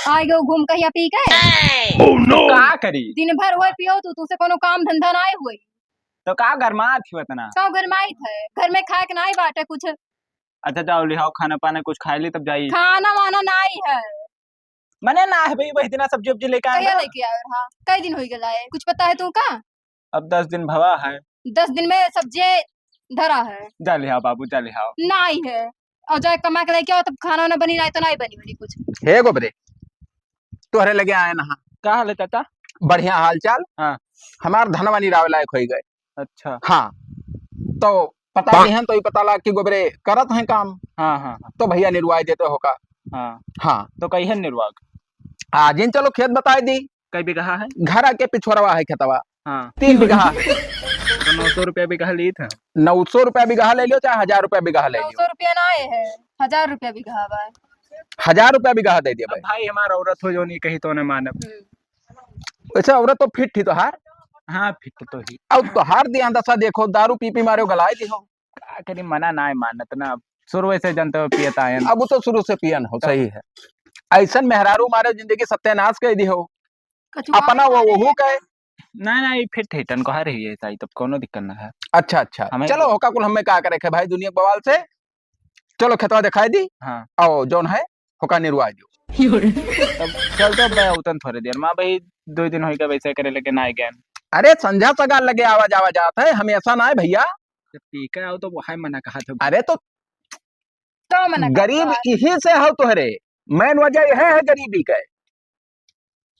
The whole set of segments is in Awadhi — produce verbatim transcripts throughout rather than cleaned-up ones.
आइ गयो घूम कहिया पी के। Oh no! का करी? दिन भर होए पियो तू, तुसे कोनो काम धंधा नाई होई। तो का गरमात ही उतना? का गरमाइत है? घर में खाए के नाई बाटे कुछ। अच्छा जाओ लिहाओ खाना पाना कुछ खाए ली तब जाई। खाना वाना नाई है। मने ना है भाई, वही दिना सब्जी उब्जी लेके आए कहिया ना। लेके आए रहा? कई दिन होई गला है? कुछ पता है तू का? अब दस दिन भवा है। दस दिन में सब्जी धरा है। जा लिहाओ बाबू, जा लिहाओ। नाई है। और जाए कमा के लेके आओ तब खाना वाना बनी, नाई तो नाई बनी बनी कुछ। हे गोबरे, तोहरे लगे आए ना। का हाल है चाचा? बढ़िया हाल चाल। हाँ। हमार धनवा निरावे लायक होई गए। अच्छा। हाँ। तो पता नहीं है तो ये पता लाग कि गोबरे करत हैं काम। हाँ, हाँ, हाँ। तो भैया निरवाई देते हो का? हाँ। हाँ। तो कहिए निरवाग? आज इन चलो खेत बताए दी। कई बीघा है? घर के पिछुआरवा है खेतवा। हाँ। तीन बीघा है। तो नौ सौ रुपया बीघा ली था। नौ सौ रुपया बीघा ले लियो, चाहे हजार रुपया बीघा ले लियो। नौ सौ रुपया ना आए है, हजार रुपया बीघा बा। हजार रुपया बीघा दे दिया अब भाई। भाई हमारा औरत हो जो नहीं कही तो उन्हें मानब। हम्म। वैसे औरत तो फिट ही तोहार। हाँ, फिट तो ही। अब तोहार दिया दशा देखो, दारू पी पी मारे गलाए दी हो। का करी, मना ना है मानत ना। शुरू से जनते हो पियत आयन। अब वो तो शुरू से पियन हो, तब। सही है। ऐसन मेहरारू मारे जिंदगी सत्यानाश कर दी हो। कचुआ अपना वो मारे। वहू के। ना, ना, ये फिट है, टन को हर ही है, सही, तब कोनो दिक्कत ना है। अच्छा, अच्छा। हमें चलो, होका कुल हमें का करे के भाई, दुनिया के बवाल से। चलो, खेतवा दिखाई दी। हाँ। आओ, जौन है, होका निरवा दियो। तब चल तो बे, उतन थोड़े देर में भाई, दो दिन होई के वैसे करे लेके ना आए गए। अरे, संझा सगाल लगे आवा जावा जात है, हमेशा ना है भैया। जब पी के आओ तो वो है मना कहा था। अरे, तो तो मना गरीब करता। इही से हो तोहरे, main वजह यह है गरीबी के।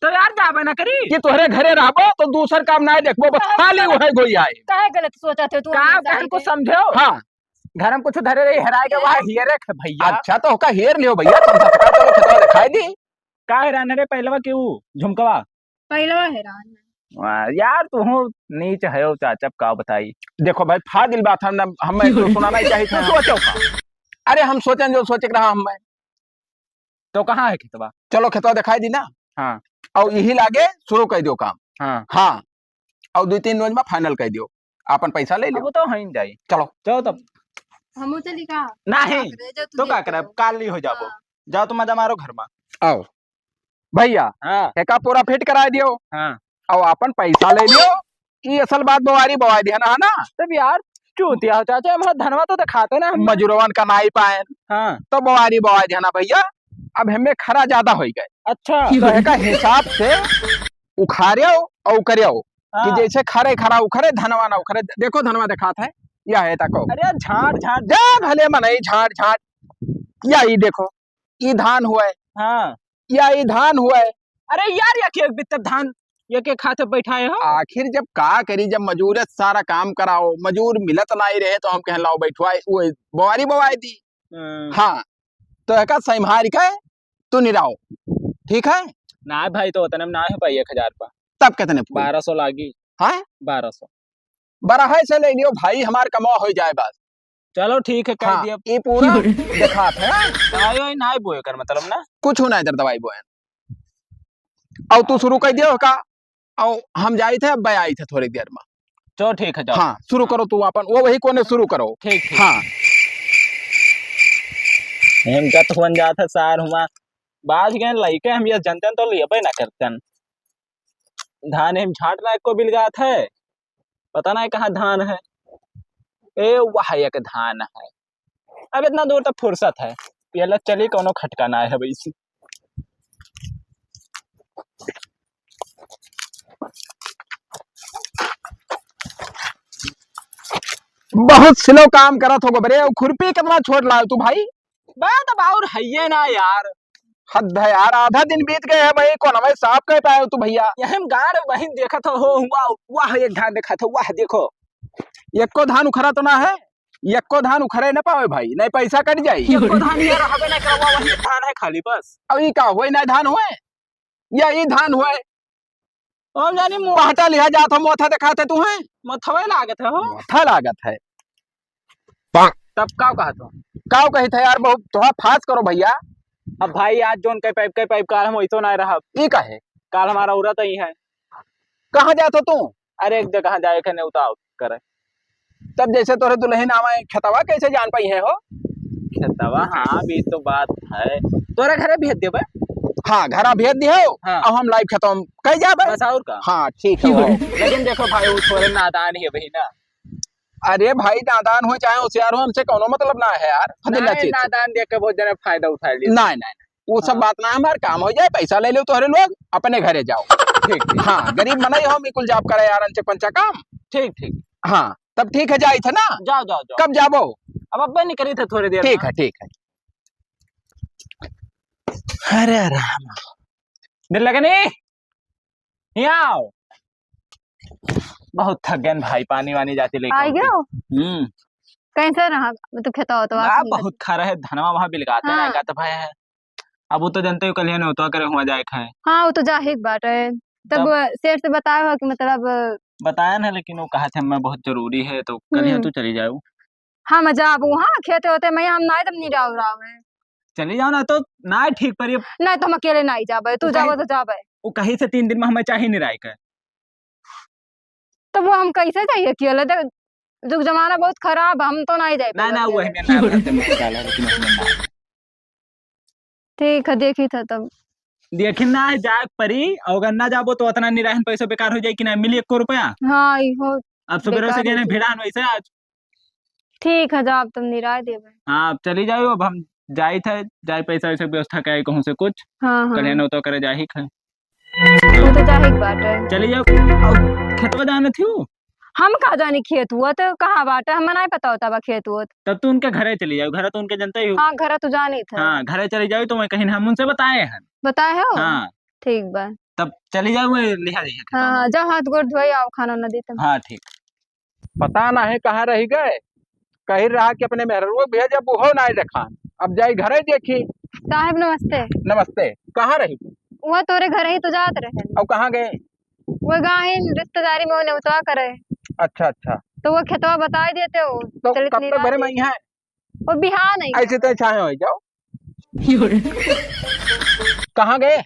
तो यार जाबे ना करी। कि तोहरे घरे रहबो तो दूसर काम ना देखबो, बस काहे खाली गलत, वही गोई आए। काहे गलत सोचत है तू का हमेशा बहन ही को के? समझो? हाँ। घर में कुछ धरे रही, हेराए के वहाँ हेरे के भैया। अच्छा, तो ओका हेर लियो भैया, समझा सका, चलो खेतवा दिखाई दी। का हेरान रे पहलवा के ऊ झुमकवा? पहलवा हेरान है। वाह, यार तू हो नीच है ओ चाचा, का बताई। देखो भाई, फाजिल बात हम ना, हमें तो सुनाना ही चाहिए था। तू सोचो का? अरे हम सोचें जो सोचे के रहा हमें। तो कहाँ है खेतवा? चलो खेतवा दिखाई दी ना। हाँ। और यही लागे शुरू कर दियो काम। हाँ। हाँ। और दो तीन रोज में final कर दियो, अपन पैसा ले अब लियो। वो तो है ही जाई। चलो। चलो तब। हमू चली का? नहीं। बाप रे, जो तू तो का देखते करब? हो। काल ही हो जाबो। हाँ। जाओ तो मजा मारो घर में। आओ। भैया, हाँ। एका पूरा फिट कराए दियो। हाँ। और अपन पैसा ले लियो। ई असल बात बोवारी बोवाई दिया ना, है ना? तब यार, चूतिया हो चाचा, हमारा धनवा तो दिखाते ना हम। मजूरवन का नाई पाएन। हाँ। तो बोवारी बोवाई दिया ना भैया, अब हमें खरा ज्यादा होई गए। अच्छा। तो एका हिसाब से उखार्यो और उकर्यो कि हाँ। जैसे खरे खरा उखरे, धनवा ना उखरे। देखो धनवा दिखात है, या है ताको। अरे झाड़, झाड़। जा भले मनई झाड़, झाड़। या ई देखो, ई धान हुआ है। हाँ। या ई धान हुआ है। अरे यार, या के बित्तर धान, या के खाते बैठाए हो? आखिर जब का करी, जब मजूर सारा काम कराओ, मजूर मिलत नाई रहे तो हम कहें लाओ बैठवाए, वो बोवारी बोवाई दी। हम्म। हाँ, तो एका संभाल के तू निराओ, ठीक है? ना भाई, तो उतने में ना हो पाई एक हजार पा। तब कितने पूरी? बारह सौ लागी। हाँ? बारह सौ। बारह से ले लियो भाई, हमार कमावा हो जाए बस। चलो ठीक है, कह हाँ, दिया। ये पूरा दिखात है। आयो ही ना बोए कर मतलब ना। कुछ हो ना इधर दवाई बोए। और तू शुरू कर दियो का? और हम जाई थे, अब आई थे थोड़ी देर में। चलो ठीक है, जाओ। हाँ, शुरू हाँ। करो तू अपन, वो वही कोने शुरू करो। ठीक, ठीक। हाँ। हम गत हुन जात है सार हुआ। बाज गए लइके हम ये जनतन तो लियबे ना करतन। धान हम झाट ना एको बिलगात है। पता ना कहाँ धान है। ए, वह एक धान है। अब इतना दूर तक फुर्सत है। ये लो चली, कोनो खटका ना है वैसे। बहुत slow काम करत हो गोबरे, और खुरपी कितना छोट लायो तू भाई। बात अब और हइये ना यार। हद है यार, आधा दिन बीत गए है भाई, कौन हमें साफ कह पाए हो तू भैया? यही हम गाड़ वही देखत हो, हो हुआ, वाह एक धान देखत हो, वाह देखो। एको धान उखरा तो ना है, एको धान उखरे ना पावे भाई, नहीं पैसा कट जाई। एको धान ये रहबे ना करवा, वही धान है खाली बस। अब ई का होए ना धान होए, या ई धान होए? हम जानी मो- पहटा लिहा जात हो, मोथा दिखाते तू हैं। मोथवे लागत है हो। मोथा लागत है। तब काव कहत हो? काव कहित है यार, बहुत थोड़ा fast करो भैया। अब भाई आज जोन कई पाइप, कई पाइप काल हम वैसो ना रहब। ई काहे? काल हमारा औरत आई है। कहाँ जात हो तू? अरे एक जगह जाए के नेवता करे। तब जैसे तोरे दुल्हन आवे खेतवा कैसे जान पाई है हो? खेतवा, हाँ, अभी तो बात है। तोरा घरे भेज देबे। हाँ, घरा भेज दिहो, हाँ। अब हम लाइव खेतवा में कई जाबे। बस और का? हाँ, ठीक है। लेकिन देखो भाई, वो थोड़े नादान ही है भाई ना। अरे भाई, नादान हो चाहे होशियार हो, हमसे कौनो मतलब ना है यार। फजीला नहीं, चीज। नादान देख के बहुत जने फायदा उठा लिए। नहीं, नहीं, नहीं। वो सब हाँ। बात ना, हमार काम हो जाए, पैसा ले लो तोहरे लोग, अपने घरे जाओ। ठीक, ठीक। हाँ, गरीब मनई हो, बिल्कुल जाब करे यार, अंचे पंचा काम। ठीक, ठीक। हाँ, तब ठीक है, जाई थे ना? जाओ, जाओ, जाओ। कब जाबो? अब अब्बे निकली थे थोड़ी देर ठीक में। है, ठीक है। अरे राम। दिल लगे नहीं? यहाँ आओ। बहुत थक गए भाई, पानी वानी जाती लेके आई आती। गयो? हम्म। कैसे रहा? वो तो खेतवा होतवा बा, बहुत खरा है, धनवा वहाँ बिलगाते हाँ। ना, गात भाई है। अब वो तो जनते हो, कल ही नेवता करे हुआ जाए खाए। हाँ, वो तो जाहिर बात है। तब तब सेठ से बताया हो कि मतलब बताया ना, लेकिन वो कहा था, "मैं बहुत जरूरी है, तो कल ही हम्म। तू चली जाओ।" हम जाब वहाँ खेते होते, मैं हम नाई तब निराव राव है। चली जाओ ना, तो ना ठीक पर ये नहीं, तो हम अकेले नहीं जाबे, तू वो कहीं जाबे तो जाबे। वो कहीं से तीन दिन में हमें चाही निराई के। तो वो हम कैसे जाइए अकेले? देख, जुग जमाना बहुत खराब, हम तो नहीं जाए ना, पाबे ना, वो अकेले। हमें ना करते, मुझे डाला, लेकिन उसमें ना। ठीक है, देखी था तब। देखी ना, जाए परी, और अगर ना जाबो तो उतना निराहन पैसा बेकार हो जाए कि ना मिली एको रुपया। हाँ, ई हो अब सुबह से बेकार हो गए ना जाए। भिड़ान वैसे आज। ठीक है, जाब तुम निराय देबे। हाँ, अब चली जाओ, अब हम जाई थे, जाए पैसा वैसा व्यवस्था करे कहूँ से कुछ। हाँ, हाँ। कल्हे न तो करे जाही खे। वो तो जाहिर बात है। चली जाओ, अब खेतवा जाना थी वो। हम का जानी खेत हुआ तो कहाँ बाटे, हमें नहीं पता होता बा खेत हुआ। तब तो उनके घरे चली जाओ, घर तो उनके जनते ही हो। हाँ, घर तो जानी थे। हाँ, घरे चली जाओ तो मैं कहीं हम उनसे बताए हैं। बताए हो? हाँ। ठीक बा। तब चली जाओ, मैं लिहा जाइए खेतवा हाँ, में। हाँ, जाओ हाथ गोड़ धोई आओ, खाना ना देते। हाँ, ठीक। पता नहीं कहाँ रहि गए, कही रहा कि अपने मेहररुआ भेजब, उहो नाहीं देखान। अब जाई घरे देखी। साहब नमस्ते। नमस्ते, कहाँ रही? वो तोरे घर ही तो जात रहे। अब कहाँ गए? वो गाहिन रिश्तेदारी में वो नेवतवा करे। अच्छा, अच्छा। तो वो खेतवा बताई देते हो, तो चलित कब तक निराय भरे में देते। आई हैं? वो बिहान आई ऐसे हैं। तो छाए हो जाओ। कहाँ गए?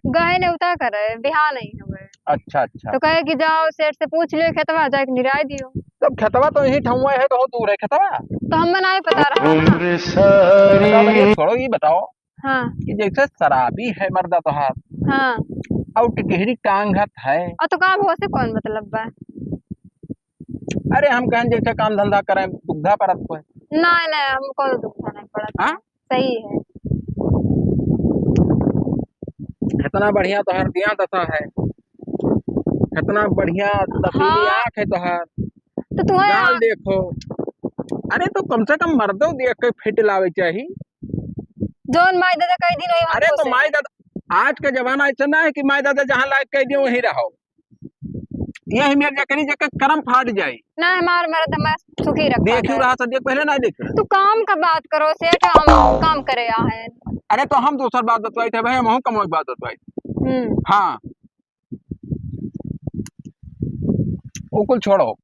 गए नेवता करे, बिहान आई हवे। अच्छा, अच्छा। तो कहे कि जाओ सेठ से पूछ लियो खेतवा, जाके निराय दियो। तो खेतवा तो यही ठउआ है, तो दूर है खेतवा। तो हमें नहीं पता रहा ना। उम्र सारी। बताओ, ये छोड़ो, ये बताओ हाँ। कि जैसे शराबी है मर्दा तोहार हाँ। और टिकहरी टांगत है। और तो काम हो से कौन मतलब बा? अरे हम कहन जैसे काम धंधा करें, दुविधा पड़त कोई। नहीं, नहीं, हम कौन दुविधा नहीं पड़त। हाँ? सही है। इतना बढ़िया तोहार दिया दशा है, इतना बढ़िया दसीली हाँ। आँख है तोहार। तो तुम्हें गाल देखो। अरे तो कम से कम मर्दो देख के फिट लावे चाही। जौन माई दादा कह दी रही अरे तो माई दादा, आज का जमाना ऐसा ना है कि माई दादा जहाँ लायक कह दिए वहीं रहो। यही में जकरी जकर करम फाट जाई। ना हमार मर्द हमार सुखी रखा देखियो है। रहा था, देख पहले ना देखे। तू काम का बात करो सेठ, हम काम करे आ है। अरे तो हम दूसर बात बतवाई थे भाई, हम कहूँ कमोई बात बतवाई। हम्म। हाँ। वो कुल छोड़ो,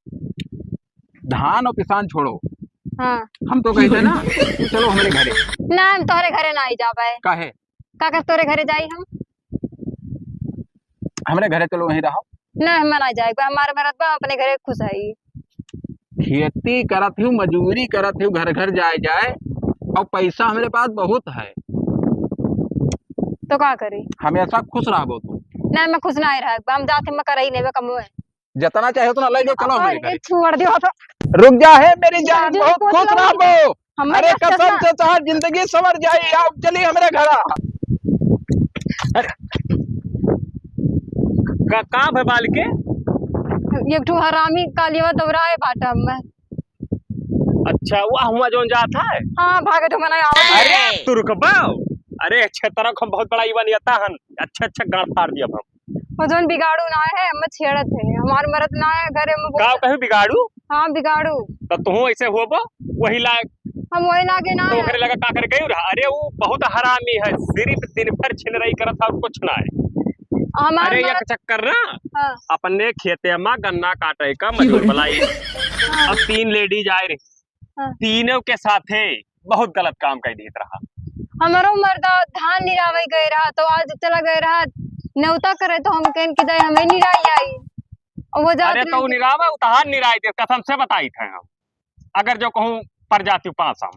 धान और किसान छोड़ो। हाँ। हम तो कहते ना, चलो हमरे घरे। ना, हम तोहरे घरे ना ही जाबे। काहे? का कर तोरे घरे जाई हम? हमरे घरे चलो, वहीं रहो। ना, हम ना जाए, हमारे मरद बा अपने घरे खुश है। खेती करत हूँ, मजूरी करत हूँ, घर घर जाए जाए, और पैसा हमरे पास बहुत है। तो का करी? हमेशा खुश रहबो तू। ना, मैं खुश ना रह, हम जाते मैं करई नहीं, मैं कमवे। जितना चाहे उतना ले लो, चलो हमरे अरे, घरे। छोड़ दियो तो। रुक जा है मेरी जान, शादी बहुत को खुश तो रहबो। हमरे अरे पास कसम कितना से तोहार जिंदगी संवर जाई, आओ चली हमरे घरा। अरे, का, का भय बालिके? एक ठो हरामी कालिया दौड़ाए बाटा में। अच्छा, वह हुआ जौन जात है? हाँ, भागे तो मना आवत है। अरे, तू रुकबा। अरे, अच्छे तरह हम बहुत बड़ा युवा नेता हन, अच्छे अच्छे गाड़ फाड़ दिया हम। वो जौन बिगाड़ू ना है, हम छेड़त है, हमार मरद ना है घरे में। का कहीं बिगाड़ू? हाँ, बिगाड़ू। तो तू ऐसे होबो, वही लायक। हम वही लागे ना तो है। ओकरे लगा का करे गई रहा? अरे, वो बहुत हरामी है, सिर्फ दिन भर छिनरई करत है और कुछ ना है। हमार अरे, मरद एक चक्कर ना, हाँ। अपने खेते में गन्ना काटे का मजूर बुलाई। हाँ। अब तीन लेडीज आए रही, हाँ। तीनों के साथे बहुत गलत काम कर देत रहा। हमरो मर्दा धान निरावे गए रहा, तो आज चला गए रहा नेवता करे, तो हम कहन कि जाए हमें निराई आई। और वो जात अरे तो रहे। निरावे, उतार निराई दे, कसम से बताई थे हम। अगर जो कहूँ पर जाती पास हम।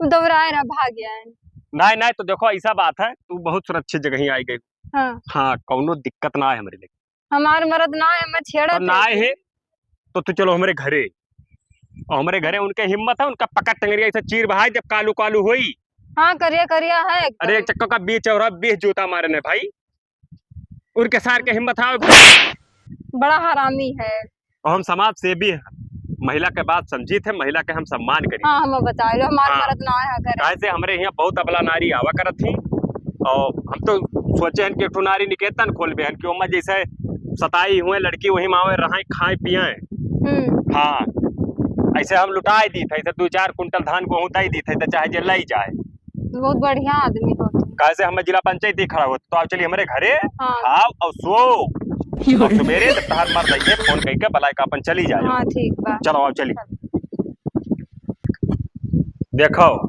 उ दौड़ाए रहा, भाग गया है। नाहीं, नाहीं, तो देखो, ऐसा बात है, तू बहुत सुरक्षित जगह ही आई गई। हाँ। हाँ, कौनो दिक्कत ना है हमरे लिए। हमार मरद ना है, मैं छेड़ा तो ना है, तो तू चलो हमरे घरे। और हमरे घरे उनके हिम्मत है, उनका पकड़ टंगरिया ऐसे चीर बहाए, जब कालू कालू होई। हाँ, करिया करिया है एकदम। अरे, एक चक्कर का बीच और बीच जूता मारे ने भाई। उनके सार के हिम्मत है। बड़ा हरामी है। और हम समाज सेवी हैं, महिला के बात समझी थे, महिला के हम सम्मान करी। हाँ, हम बताए लो, हमार हाँ। मरद ना आया करे। काहे से हमरे यहाँ बहुत अबला नारी आवा करत थी, और हम तो सोचे हन कि एक ठो नारी निकेतन खोलबे हन कि ओमा जैसे सताई हुए लड़की वहीं में आवे, रहे, खाए, पिए। हम्म। हाँ, ऐसे हम लुटाए दी थे, ऐसे दो चार कुंटल धान को उताई दी थे, तो चाहे जे लाई जाए। बहुत बढ़िया आदमी हो। काहे से हमें जिला पंचायत ही खड़ा होत, तो आप चली हमरे घरे, हाँ। खाओ और सो। और सुबेरे जब तहार मर जाइए, फोन करके बुलाए के अपन चली जाए। हाँ, ठीक बा। चलो, आओ, चली। देखो,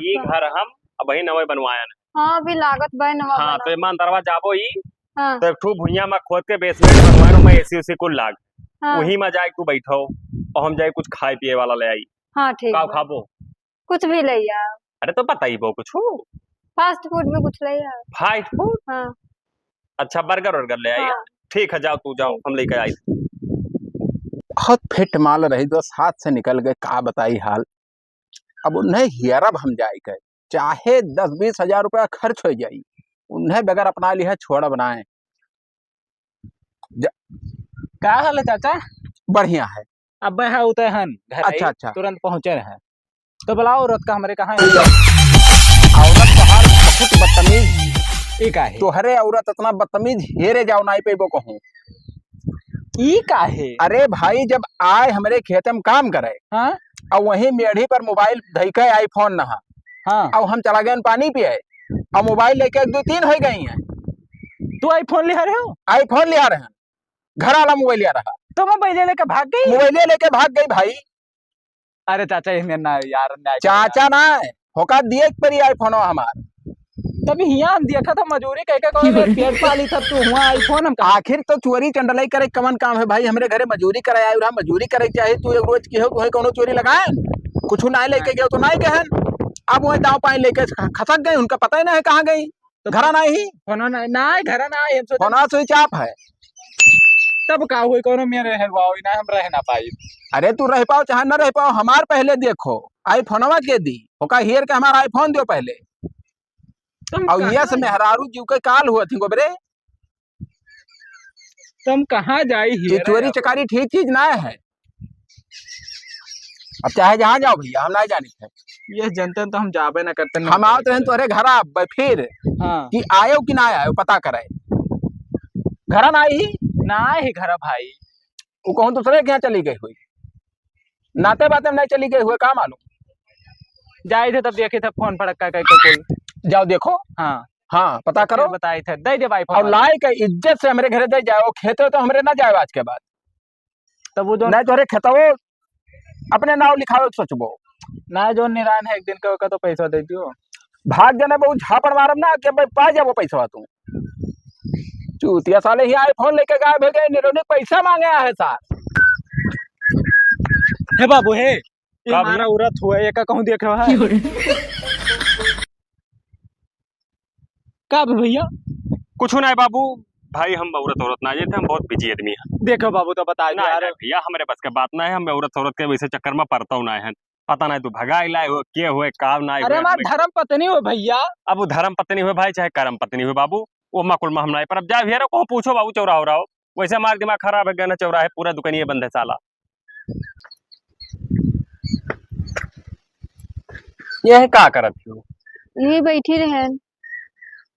ई घर हम अबही नवे बनवाया ना। हाँ, अभी लागत बा नवा हाँ, बना। तो ईमान दरवा जाबो ई, हाँ। तो एक ठो भुइयां में खोद के basement बनवाए, में AC उसी कुल लाग। हाँ। वही में जाए तू बैठो, और हम जाए कुछ खाए पिए वाला ले आई। हाँ, ठीक का बा। खाबो? कुछ भी ले आओ। अरे तो बताइबो कुछ। Fast food में कुछ ले आओ। Fast food? हाँ। अच्छा, burger वर्गर ले आई? हाँ। ठीक है, जाओ तू जाओ, ठीक। हम लेके आई। बहुत fit माल रही, दोस्त हाथ से निकल गए, का बताई हाल। अब उन्हें हियरब हम जाए के, चाहे दस बीस हजार रुपया खर्च हो जाई, उन्हें बगैर अपना लिहा छोड़ब नाय। जा- का हाल है चाचा? बढ़िया है। अबे हाँ, उतरे हन घर अच्छा, आई, अच्छा। तुरंत पहुँचे रहे। तो बुलाओ औरत का हमरे कहाँ है? औरत तोहार बहुत बदतमीज। ई का है? तोहरे औरत इतना बदतमीज, हेरे जाओ, नाई पेबो कहूँ। ई का है? अरे भाई, जब आए हमरे खेते में काम करे, हाँ? और वहीं मेढ़ी पर mobile धई के iPhone नहा, हाँ। और हम चला गए पानी पिए, और mobile लेके एक दो तीन हो गई हैं। तू iPhone लिहा रहे हो? iPhone लिहा रहे हैं, घर वाला mobile लिहा रहा। तो mobile लेके भाग गई? Mobile लेके भाग गई भाई। अरे चाचा, इहमें ना यार, न्याय करो चाचा यार। ना, होका दिए के परी iPhone हमार। तभी हियाँ हम देखा था मजूरी कह के कौन पेट पाली था तू, हुआ iPhone हम कहा। आखिर तो चोरी चंडलाई करे कवन काम है भाई? हमरे घरे मजूरी करे आए रहा, मजूरी करे चाहे तू एक रोज की हो, तू है कौनो चोरी लगाए, कुछ ना लेके गयो तो ना कहन। अब वही दाव पाए लेके ख-, खसक गई, उनका पता ही ना है कहाँ गई। तो घरा नाही? फोनो ना, ना, घरा ना, हम सोचे फोनवा switch off है। तब का होई, कोनो मेरे हेरवाओ ना, हम रह ना पाई। अरे तू रह पाओ चाहे ना रह पाओ, हमार पहले देखो, iPhone-वा के दी, ओका हेर के हमार iPhone दियो पहले। तुम और कहाँ ये से मेहरारू जीव के काल हुआ थी गोबरे। तुम कहाँ जाई ये हेरे चोरी अब? चकारी ठीक चीज ना है। अब चाहे जहाँ जाओ भैया, हम ना जानी थे। ये जनते तो हम जाबे ना करते, हम आवत रहन तोहरे घर आबे फिर हाँ। कि आयो कि ना आयो पता करे। घर ना आई? ना ही घर भाई। वो कहूँ दूसरे के यहाँ चली गई हुई, नाते बाते में नहीं चली गई हुई, का मालूम? जाए थे तब देखे थे फोन फड़क्का करके कुल। जाओ देखो। हाँ। हाँ, पता तो फिर करो। बताई थे, दे दे भाई और फोन। लाए के इज्जत से हमरे घरे दे जाओ, खेते तो हमरे ना जाओ आज के बाद। तब वो जो नहीं तोहरे खेतवो अपने नाव लिखावे के सोचबो। ना, जो निरान है एक दिन का, ओका तो पैसा दे दियो। भाग जाना बहू, झापड़ मारब ना कि भाई पा जाबो पैसा तू। चूतिया साले ही iPhone लेके गायब हो गए, निरोनी पैसा मांगे आहे सार। हे बाबू हे, ये का हमारा भैया? औरत हुआ, ये का कहूँ देखे है? का बे भैया? कुछ ना है बाबू, भाई हम औरत औरत ना जाते, हम बहुत busy आदमी हैं। देखो बाबू, तो बता ना, यार। ना भैया, हमारे बस के बात ना है, हम औरत औरत के वैसे चक्कर में पड़ता हूँ ना है। पता नहीं तू भगाई लाए हो, के हो, का ना अरे हो, हमार हमें धर्म पत्नी हो भैया। अब वो धर्म पत्नी हो भाई, चाहे कर्म पत्नी हो बाबू, वो मकुल में हम ना है। पर अब जा भैया, को पूछो बाबू, चौरा हो रहा हो, वैसे हमारा दिमाग खराब है, गया ना चौरा है, पूरा दुकान ये बंद है साला। यह का करत हो? ये बैठी रहे,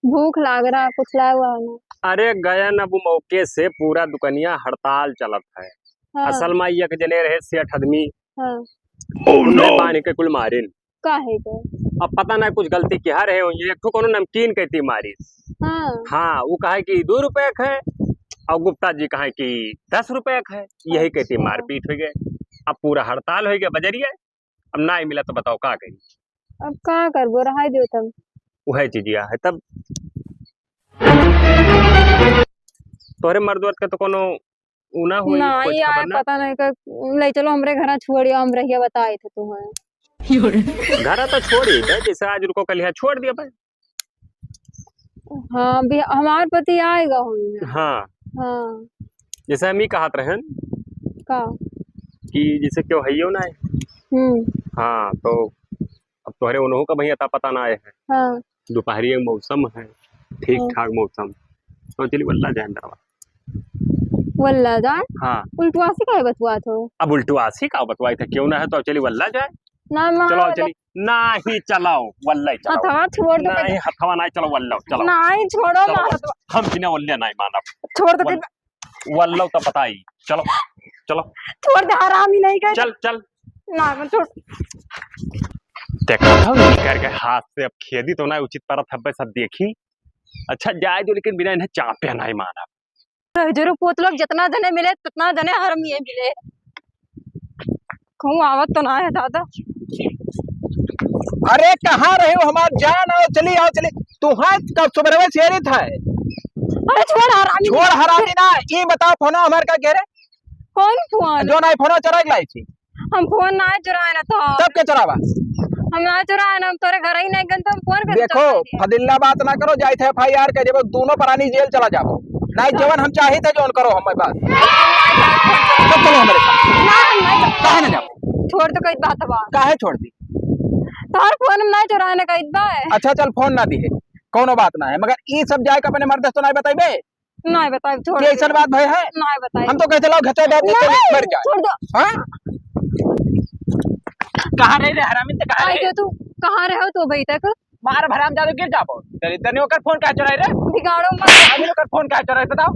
भूख लाग रहा, कुछ लाया हुआ है ना। अरे गया ना, वो मौके से पूरा दुकनिया हड़ताल चलत है। हाँ। असल में एक जने रहे सेठ आदमी, हाँ। उन्हें बांध के कुल मारिन। काहे के? अब पता ना कुछ गलती किहा रहे हो, ये एक ठो कोनो नमकीन कहती मारिस। हाँ। हाँ, वो कहे कि दो रुपया के है, और गुप्ता जी कहे कि दस रुपया के है, यही कहती अच्छा। मारपीट हो गए। अब पूरा हड़ताल हो गया बजरिया, अब ना मिला तो बताओ का करी? अब का करबो, रहाई दियो तब। वह चीजिया है तब। तोहरे मर्द वर्द के तो कोनो ऊ ना होई, ना, कुछ ये खबर आए, ना? पता नहीं का, ले चलो हमरे घरा छोड़िया, हम रहिया बताए थे तुम्हें। घर तो छोड़ ही दे, जैसे आज उनको कल यहाँ छोड़ दिया भाई। हाँ, भी हमार पति आएगा होई। हाँ। हाँ। जैसे हम ही कहत रहन का? कि जैसे क्यों हइयो ना है। हम्म। हाँ, तो अब तोहरे उन्हों का भैया अता पता ना आए है। हाँ। दोपहरी के मौसम है, ठीक हाँ। ठाक मौसम, तो चली वल्ला जाए अंदरवा। वल्ला जाए? हाँ। उल्टवासी काहे बतवात हो? अब उल्टवासी का बतवाई था, क्यों ना है तो चली वल्ला जाए। ना, ना, चलो, वल्ला। चली। नाही, चलाओ, वल्ला ही चलाओ। हथवा छोड़ दो। नाही, हथवा नाही, चलो, वल्ला, चलो। नाही, छोड़ो, चलो, मारो तो। हम बिना वल्ला नाही मानब। छोड़ दो, वल-, वल्ला तो पता ही। चलो, चलो। छोड़ दे, हरामी नहीं कर। चल, चल। ना, मैं छोड़। देखा था, निकर के हाथ से अब खेदी तो ना उचित परत हब्बे सब देखी। अच्छा, जाए दो, लेकिन बिना इन्हें चापे नाही मानब। जरूर पोतलोग जितना जने मिले, उतना जने हरमिये मिले। कहूँ आवत तो ना है दादा। अरे कहाँ रहे हो हमार जान, आओ चली, आओ चली। तू है कब सुबह में चेरित है? अरे छोड़ हरामी। छोड़ हरामी ना, ये बताओ फोन हमार का कह रहे? कौन फोन? जो नहीं फोन चुरा के लाई थी। हम फोन ना चुराए ना तो। तब के चुरावा? हम ना चुराए ना, हम तोरे घर ही नहीं गन तो हम फोन कैसे देखो, चुराए? फदिल्ला बात ना करो, जाए थे एफ आई आर कर देबो, दोनों प्राणी जेल चला जाबो। नहीं, हाँ। जवन हम चाहे थे, जवन करो, हम बात। तो चलो हमारे साथ। ना, हम नहीं जाबो। काहे ना जाबो? छोड़ दो, कई बात बा। काहे छोड़ दी? तोहर फोन हम नहीं चुराए ना, कई बात है। अच्छा, चल, फोन ना दिहे, कोनो बात ना है, मगर ई सब जाए के अपने मर्द से तो नहीं बताइबे? नहीं बताइब, छोड़ ये दे। ऐसन बात भय है? नहीं बताइब। हम तो कहते लाओ घचा दे दे, नहीं, मर जाए। छोड़ दो। हाँ? कहाँ रहे रे हरामी, ते कहाँ आई रहे? जो तू, कहाँ रहे हो तू अभी तक? मार हराम जादू गिर जाबो। तेरी तनी ओकर फोन काहे चुराई रे? बिगाड़ो मत। अभी ओकर फोन काहे चुराई बताओ?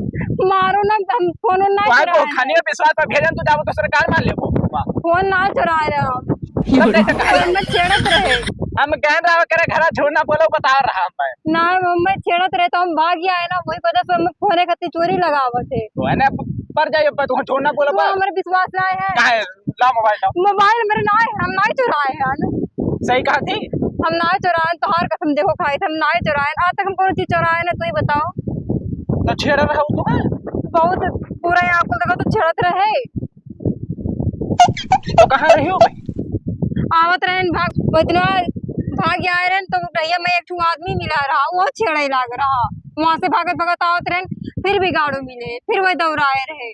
मारो ना, हम फोन उन ना वहाँ को चुराए। खाने में विश्वास पर भेजन तू जाबो तो सरकार मान लेबो। वाह। फोन ना चुराए रहे हम। तब कैसे कहा? फोन में छेड़त रहे। हम कहन रहा करे घरा छोड़ना बोलो बता रहा मैं। ना, हम में छेड़त रहे तो हम भाग आए ना, वही वजह से हम फोन खातिर चोरी लगावत है। तो है ना, पर जाइए पर तू छोड़ना बोलो तू पर। हमारे विश्वास ना है। काहे? ला मोबाइल ला। मोबाइल मेरे ना है, हम ना चुराए हैं। सही कहा थी। हम ना चुराए, तोहार कसम देखो खाई थे, हम ना चुराए, आज तक हम कोनो चीज चुराए ना, तू ही बताओ। तो छेड़ रहे हो तू, हैं? बहुत पूरा यहाँ कुल देखो तो छेड़त रहे। तो कहाँ रही हो भाई? आवत रहन भाग, वो इतना भाग आए रहन तो रहिया में एक ठो आदमी मिला रहा, वो छेड़े लाग रहा। वहाँ से भागत भागत आवत रहन, फिर भी गाड़ो मिले, फिर वही दौड़ाए रहे।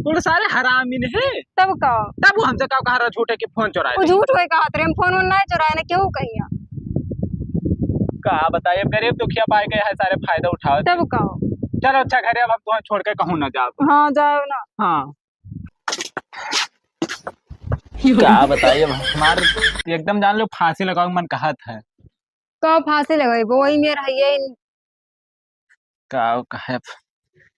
तू सारे हरामी ने है। तब का? तब वो हमसे का कहा रहा झूठे के फोन चुराए वो ले। झूठ होए कहा तेरे, हम फोन वोन ना चुराए ना, क्यों कहिया? का बताइए, अब गरीब दुखिया पाए के है सारे फायदा उठाओ। तब का? चलो अच्छा घरे, अब हम तुम्हें छोड़ के कहूँ ना जाओ। हाँ, जाओ ना। हाँ। का बताइए, हमार एकदम जान लो फांसी लगावे के मन कहत है। का फांसी लगाई? वो वही में रहिए। का कहे,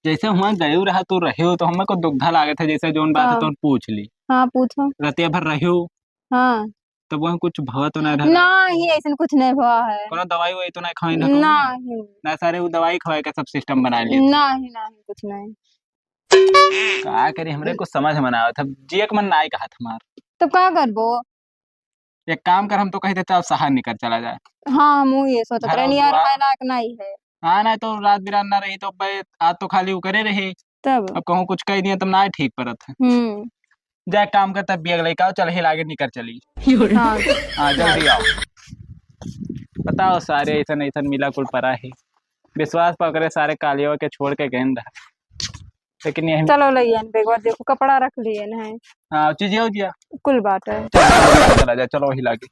जैसे हुआ गयू रहा, तू रहे हो, तो हमें को दुग्धा लागत है, जैसे जोन बात है, हाँ। तो पूछ ली। हाँ, पूछो। रतिया भर रहे हो? हाँ। तब वहाँ कुछ भवा तो नहीं रहा? नहीं, ऐसन कुछ नहीं भवा है। कोनो दवाई ववाई तो नहीं खाई ना? नहीं। ना सारे वो दवाई खवाए का सब सिस्टम बना लिया। नहीं, नहीं, कुछ नहीं। का करी, हमरे कुछ समझ में ना आवत है, जिए के मन नाई कहत हमार। तब का करबो? एक काम कर, हम तो कहते चल शहर निकल चला जाए। हाँ, हम ये सोचत रहनी यार, हाँ। रहे लायक नहीं है। हाँ, नहीं तो रात बिरात ना रही तो बे, आज तो खाली वो करे रही। तब? अब कहूँ कुछ कह दिया तब ना ठीक परत है। हम्म। जा एक काम कर, तब बिया लेके आओ, चल हिल आगे निकल चली। हाँ। हाँ, जल्दी आओ। बताओ सारे ऐसन ऐसन मिला कुल परा है। विश्वास पकड़े सारे कालियों के छोड़ के गए रहा। लेकिन यही चलो लइयन बेगवा, देखो कपड़ा रख लियन है। हाँ, चीजिया उजिया। कुल बात है। चलो, चला जा, चलो वही लागे।